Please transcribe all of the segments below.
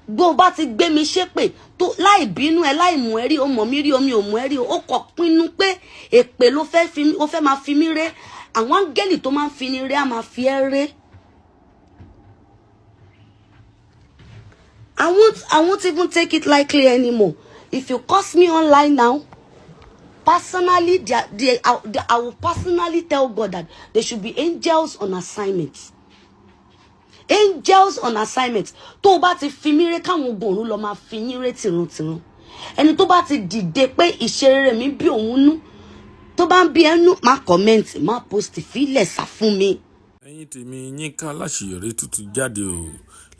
Bó o bá ti gbé mi ṣépè tó láì bínú ẹ, láì mú ẹ rí, o mọ̀ mí rí, omi ò mú ẹ rí, o kò pinnu pé èpè ló fẹ́ fi, ó fẹ́ máa fi mí ré. Àwọn áńgẹ́lì tó máa ń fi ni ré á máa fi ẹ́ ré. I won't even take it lightly anymore. If you curse me online now, personally, I will personally tell God that there should be angels on assignment. Angels on assignment. Tó o bá ti fi mí ré, káwọn ogun ọ̀run lọ máa fi yín ré tìrantìran. Ẹni tó bá ti dìde pé ìṣeré mi bí òun nú, tó bá ń bí ẹnu, má comment, má post, fílẹ̀ sá fún mi. Ẹ̀yin tèmi, Yinka Aláṣeyọrí tuntun jáde o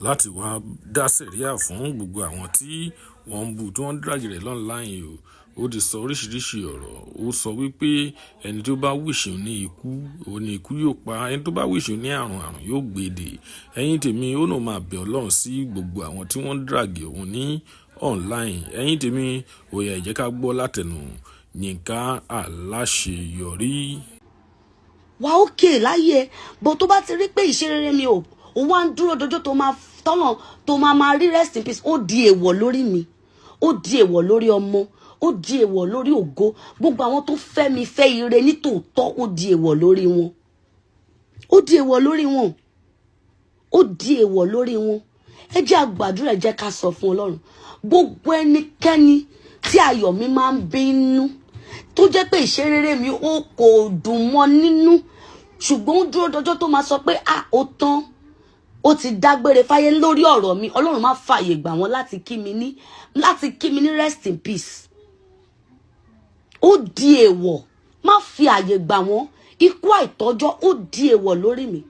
láti wáá dá síríà fún gbogbo àwọn tí wọ́n ń bú, tí wọ́n ń drag rẹ̀ online o. Ó ti sọ oríṣiríṣi ọ̀rọ̀. Ó sọ wípé ẹni tó bá wish ní ikú, òun ní ikú yóò pa. Ẹni tó bá wish ní àrùn, àrùn yóò gbèdè. Ẹ̀yin tèmi, ó náà máa bẹ̀ Ọlọ́run sí gbogbo àwọn tí wọ́n ń drag òun ní online. Ẹ̀yin tèmi, ó yá, ẹ jẹ́ ká gbọ́ látẹnu Yinka Aláṣeyọrí. Wà ókè láyé ẹ bó tó bá ti rí pé ìṣerere mi ò, ó wá ń dúró dọjọ́ tó máa tọ́nà tó máa máa rí rest in peace. Ó di èèwọ̀ lórí mi, ó di èèwọ̀ lórí ọmọ, ó di èèwọ̀ lórí ògo. Gbogbo àwọn tó fẹ́ mi fẹ́ ire nítòótọ́, ó di èèwọ̀ lórí wọn, ó di èèwọ̀ lórí wọn, ó di èèwọ̀ lórí wọn. Ẹ jẹ́ àgbàdúrà, ẹ jẹ́ ká sọ fún Ọlọ́run. Gbogbo ẹnikẹ́ni tí ayọ̀ mi máa ń bínú, tó jẹ́ pé ìṣerere mi ó kò dùn mọ́ nínú, ṣùgbọ́n ó dúró dọjọ́ tó máa sọ pé, "Ah, ó tán, ó ti dágbére fáyé lórí ọ̀rọ̀ mi," Ọlọ́run má fààyè gbà wọ́n láti kí mi ní rest in peace. Ó di èèwọ̀, má fi àyè gbà wọ́n. Ikú àìtọ́jọ́, ó di èèwọ̀ lórí mi.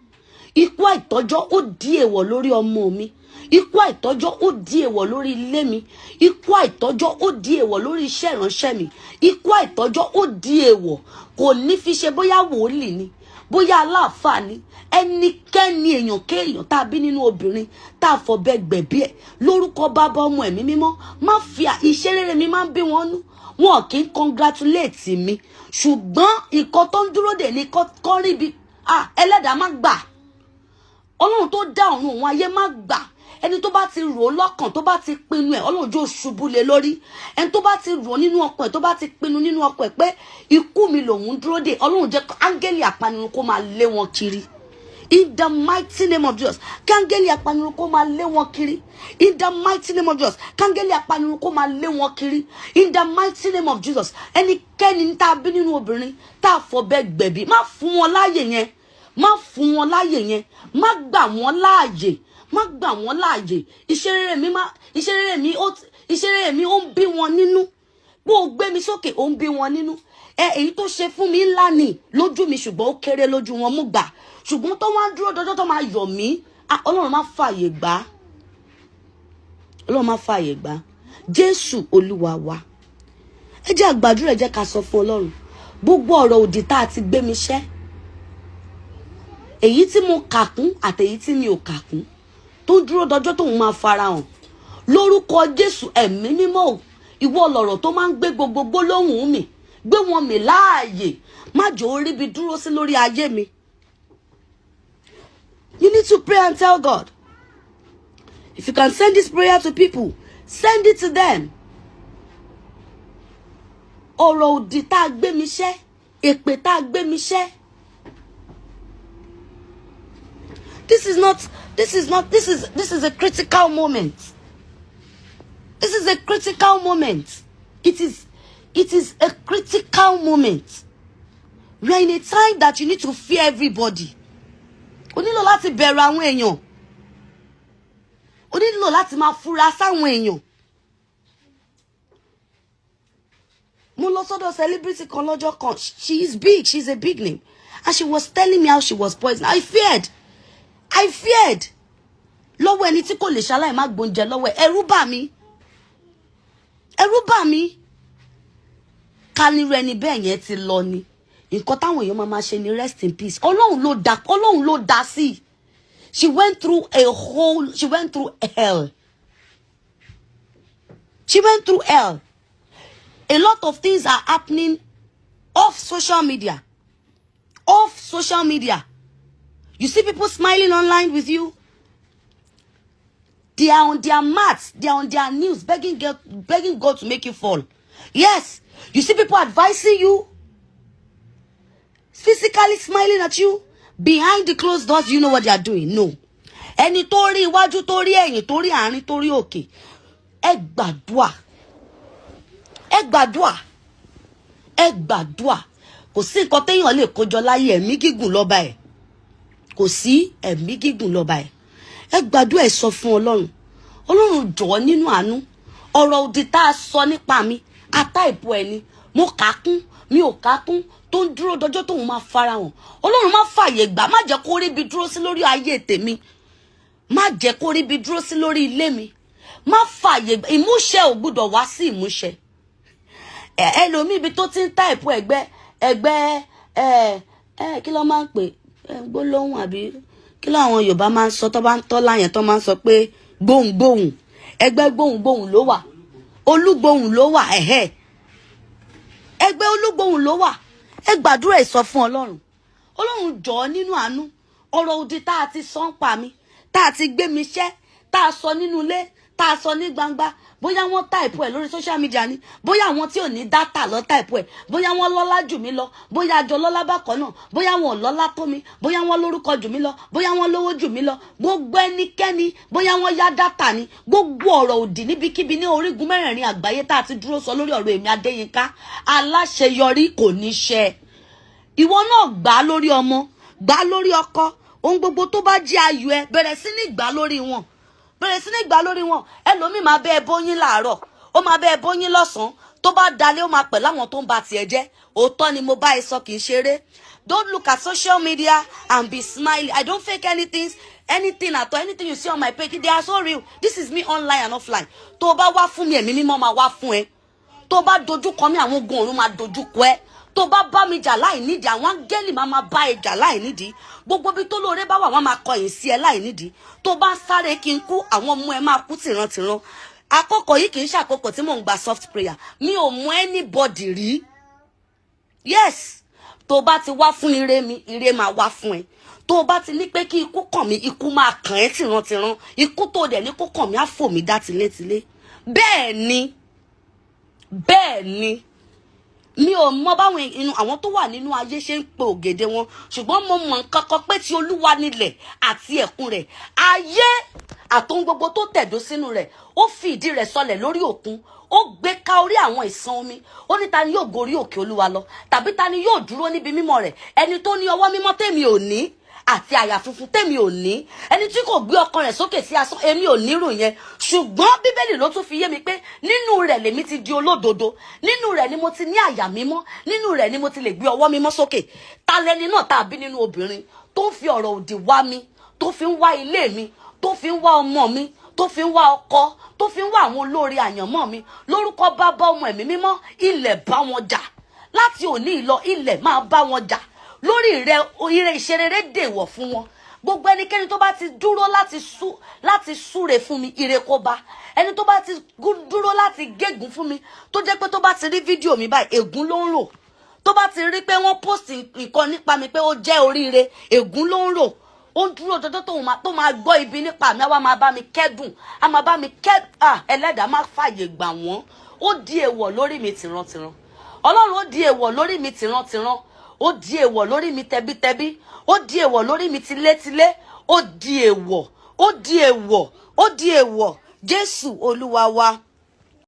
Ikú àìtọ́jọ́, ó di èèwọ̀ lórí ọmọ mi. Ikú àìtọ́jọ́, ó di èèwọ̀ lórí ilé mi. Ikú àìtọ́jọ́, ó di èèwọ̀ lórí iṣẹ́ ìránṣẹ́ mi. Ikú àìtọ́jọ́, ó di èèwọ̀. Kò ní fi ṣe bóyá wòlíì ni, bóyá aláàfáà ni, ẹnikẹ́ni, èèyàn kéèyàn tá a bí nínú obìnrin, tá a fọ̀bẹ gbẹ̀bí ẹ̀, lórúkọ Bàbá, Ọmọ, Ẹ̀mí Mímọ́, má fi iṣẹ́ rere mi máa ń bí wọn nú. Wọn kì í congratulate mi, ṣùgbọ́n nǹkan tó ń dúró dè ní kọ́ rí bí ẹlẹ́dàá má gbà. Ọlọ́run tó dá ọ̀run òun ayé, má gbà. Ẹni tó bá ti rò ó lọ́kàn, tó bá ti pinnu ẹ̀, Ọlọ́run yóò ṣubú lé lórí. Ẹni tó bá ti rò ó nínú ọkàn ẹ̀, tó bá ti pinnu nínú ọkàn ẹ̀ pé ikú mi lòun dúró dè, Ọlọ́run jẹ́ áńgẹ́lì apanirun kó máa lé wọn kiri. In the mighty name of Jesus, káńgẹ́lì apanirun kó máa lé wọn kiri. In the mighty name of Jesus, káńgẹ́lì apanirun kó máa lé wọn kiri. In the mighty name of Jesus, ẹnikẹ́ni tá a bí nínú obìnrin, tá a fọ̀bẹ gbẹ̀bí, má fún wọn láàyè yẹn, má fún wọn láàyè yẹn, má gbà wọ́n láàyè, má gbà wọ́n láàyè. Iṣẹ́ rere mi má, iṣẹ́ rere mi, ó ń bí wọn nínú. Bó o gbé mi sókè, ó ń bí wọn nínú. Ẹ èyí tó ṣe fún mi ńlá ni lójú mi, ṣùgbọ́n ó kéré lójú wọn. Mú gbà, ṣùgbọ́n tó wá ń dúró dọjọ́ tó máa yọ̀ mí, Ọlọ́run má fààyè gbà, Ọlọ́run má fààyè gbà. Jésù Olúwa wa. Ẹ jẹ́ àgbàdúrà, ẹ jẹ́ ká sọ fún Ọlọ́run. Gbogbo ọ̀rọ̀ òdì tá a ti gbé mi ṣẹ́, èyí tí mo kà kún àtèyí tí mi ò kà kún, tó ń dúró dọjọ́ tóun máa farahàn, lórúkọ Jésù, Ẹ̀mí Mímọ́ o, ìwọ lọ̀rọ̀ tó máa ń gbé gbogbo gbólóhùn mi, gbé wọn mì láàyè, má jò ó ríbi dúró sí lórí ayé mi. You need to pray and tell God. If you can send this prayer to people, send it to them. Ọ̀rọ̀ òdì tá a gbé mi ṣẹ́, èpè tá a gbé mi ṣẹ́. This is not, this is a critical moment. This is a critical moment. It is a critical moment. We are in a time that you need to fear everybody. O nílò láti bẹ̀rù àwọn èèyàn. O nílò láti máa fura sáwọn èèyàn. Mo lọ sọ́dọ̀ celebrity kan lọ́jọ́ kan. She is big. She is a big name. And she was telling me how she was poisoned. I feared. I feared. Lọ́wọ́ ẹni tí kò lè ṣaláì má gbóúnjẹ lọ́wọ́ ẹ̀. Ẹ̀rù bà mí. Ẹ̀rù bà mí. Ká nírú ẹni bẹ́ẹ̀ yẹn ti lọ ni. Nǹkan táwọn èèyàn máa ma ṣe ni rest in peace. Ọlọ́run ló dá, Ọlọ́run ló dá sí. She went through hell. She went through hell. A lot of things are happening off social media. Off social media. You see people smiling online with you. They are on their mats, they are on their knees, begging God to make you fall. Yes, you see people advising you, physically smiling at you behind the closed doors. You know what they are doing? No. Ẹni tó rí iwájú, tó rí ẹ̀yìn, tó rí àárín, tó rí òkè, ẹ gbàdúà, ẹ gbàdúà, ẹ gbàdúà. Kò sí nǹkan téèyàn lè kójọ láyé, ẹ̀mí gígùn lọ́ba ẹ̀. Kò sí, ẹ̀mí gígùn lọ́ba ẹ̀. Ẹ gbàdúrà, ẹ sọ fún Ọlọ́run: Ọlọ́run, jọ̀ọ́, nínú àánú, ọ̀rọ̀ òdì tá a sọ nípa mi, ata ìbò ẹni mo kà á kún, mi ò kà á kún, tó ń dúró dọjọ́ tóun máa farahàn, Ọlọ́run, má fààyè gbà. Má jẹ́ kó ríbi dúró sí lórí ayé tèmi, má jẹ́ kó ríbi dúró sí lórí ilé mi. Má fààyè gbà. Ìmúṣẹ ò gbúdọ̀ wá sí ìmúṣẹ. Ẹlòmíì, ibi tó ti ń type ẹgbẹ́ ẹgbẹ́ ẹ ẹ kí ló máa ń pè ẹ, gbólóhùn àbí kí ló àwọn Yorùbá máa ń sọ tó bá ń tọ́ láyẹn, tó máa ń sọ pé gbohùngbohùn, ẹgbẹ́ gbohùngbohùn ló wà, olúgbohùn ló wà, ẹ̀hẹ́, ẹgbẹ́ olúgbohùn ló wà. Ẹ gbàdúrà, ẹ sọ fún Ọlọ́run: Ọlọ́run, jọ̀ọ́, nínú àánú, ọ̀rọ̀ òdì tá a ti sọ ń pa mi, tá a ti gbé mi ṣẹ́, tá a sọ nínú ilé, tá a sọ ní gbangba, bóyá wọ́n type ẹ̀ lórí social media ni, bóyá àwọn tí ò ní data lọ type ẹ̀, bóyá wọ́n lọ́lá jù mí lọ, bóyá àjọ lọ́lá bákan náà, bóyá wọn ò lọ́lá tó mi, bóyá wọ́n lórúkọ jù mí lọ, bóyá wọ́n lówó jù mí lọ, gbogbo ẹnikẹ́ni, bóyá wọ́n yá data ni, gbogbo ọ̀rọ̀ òdì níbikíbi ní orígun mẹ́rẹ̀ẹ̀rin àgbáyé tá a ti dúró sọ lórí ọ̀rọ̀ èmi Adéyínká Aláṣeyọrí, kò ní ṣẹ. Ìwọ náà gbà á lórí ọmọ, gbà á lórí ọkọ, ohun gbogbo tó bá jẹ́ ayọ̀ ẹ, bẹ̀rẹ̀ sí ní gbà á lórí wọn, bẹ̀rẹ̀ sí ní gbà lórí wọn. Ẹlòmíì máa bẹ́ ẹ bóyín láàárọ̀, ó máa bẹ́ ẹ bóyín lọ́sàn-án, tó bá dalẹ̀, ó máa pẹ̀ láwọn tó ń ba tiẹ̀ jẹ́. Òótọ́ ni mo bá ẹ sọ, kì í ṣeré. Don't look at social media and be smiling. I don't fake anything, anything at all. Anything you see on my page, they are so real. This is me online and offline. Tó o bá wá fún mi, ẹ̀mí mímọ́ máa wá fún ẹ. Tó o bá dojú kọ mí, àwọn ogun ọ̀run máa dojú kọ ẹ. Tó bá bá mi jà láì nídìí, àwọn áńgẹ́lì máa máa bá ẹ jà láì nídìí. Gbogbo ibi tó lóore bá wà, wọ́n máa kọ̀yìn sí ẹ láì nídìí. Tó bá ń sáré kí n kú, àwọn ọmọ ẹ máa kú tìrantìran. Àkókò yìí kì í ṣàkókò tí mò ń gba soft prayer. Mi ò mú anybody rí. Yes, tó bá ti wá fún ire mi, ire máa wá fún ẹ. Tó bá ti ní pé kí ikú kàn mí, ikú máa kàn ẹ́ tìrantìran. Ikú tó dẹ̀ ní kó kàn mí á fò mí dá tilétilé. Bẹ́ẹ̀ ni, bẹ́ẹ̀ ni. Mi ò mọ báwọn inú àwọn tó wà nínú ayé ṣe ń pe ògèdè wọn, ṣùgbọ́n mo mọ̀ nǹkan kan pé tí Olúwa nílẹ̀ àti ẹ̀kún rẹ̀, ayé àtohun gbogbo tó tẹ̀dó sínú rẹ̀. Ó fi ìdí rẹ̀ sọlẹ̀ lórí òkun, ó gbé ká orí àwọn ìṣàn omi. Ó ní, ta ni yóò gorí òkè Olúwa lọ, tàbí ta ni yóò dúró níbi mímọ́ rẹ̀? Ẹni tó ní ọwọ́ mímọ́ tèmi ò ní, àti àyà funfun tèmi ò ní, ẹni tí kò gbé ọkàn rẹ̀ sókè sí asán. Èmi ò nírò yẹn, ṣùgbọ́n Bíbélì ló tún fi yé mi pé nínú rẹ̀ lèmi ti di olódodo, nínú rẹ̀ ni mo ti ní àyà mímọ́, nínú rẹ̀ ni mo ti lè gbé ọwọ́ mímọ́ sókè. Ta lẹni náà tàbí nínú obìnrin tó ń fi ọ̀rọ̀ òdì wá mi, tó fi ń wá ilé mi, tó fi ń wá ọmọ mi, tó fi ń wá ọkọ, tó fi ń wá àwọn olóore àyànmọ́ mi? Lórúkọ Bàbá, Ọmọ, Ẹ̀mí Mímọ́, ilẹ̀ bá wọn jà. Láti òní lọ, ilẹ̀ máa bá wọn jà lórí rẹ. Ire, ìṣerere dèwọ̀ fún wọn. Gbogbo ẹnikẹ́ni tó bá ti dúró láti súre fún mi, ire kó bá. Ẹni tó bá ti dúró láti gégùn fún mi, tó jẹ́ pé tó bá ti rí fídíò mi báyìí, ègún ló ń rò, tó bá ti rí pé wọ́n post nǹkan nípa mi pé ó jẹ́ oríire, ègún ló ń rò, ó ń dúró dọdọ tó máa gbọ́ ibi nípa mi, á wá máa bá mi kẹ́dùn, á máa bá mi kẹ́. Ẹlẹ́dàá, má fàyè gbà wọ́n. Ó di èèwọ̀ lórí mi tìrantìran. Ọlọ́run, ó di èèwọ̀ lórí mi tìrantìran, ó di èèwọ̀ lórí mi tẹbítẹbí, ó di èèwọ̀ lórí mi tilétilé. Ó di èèwọ̀, ó di èèwọ̀, ó di èèwọ̀. Jésù Olúwa wa.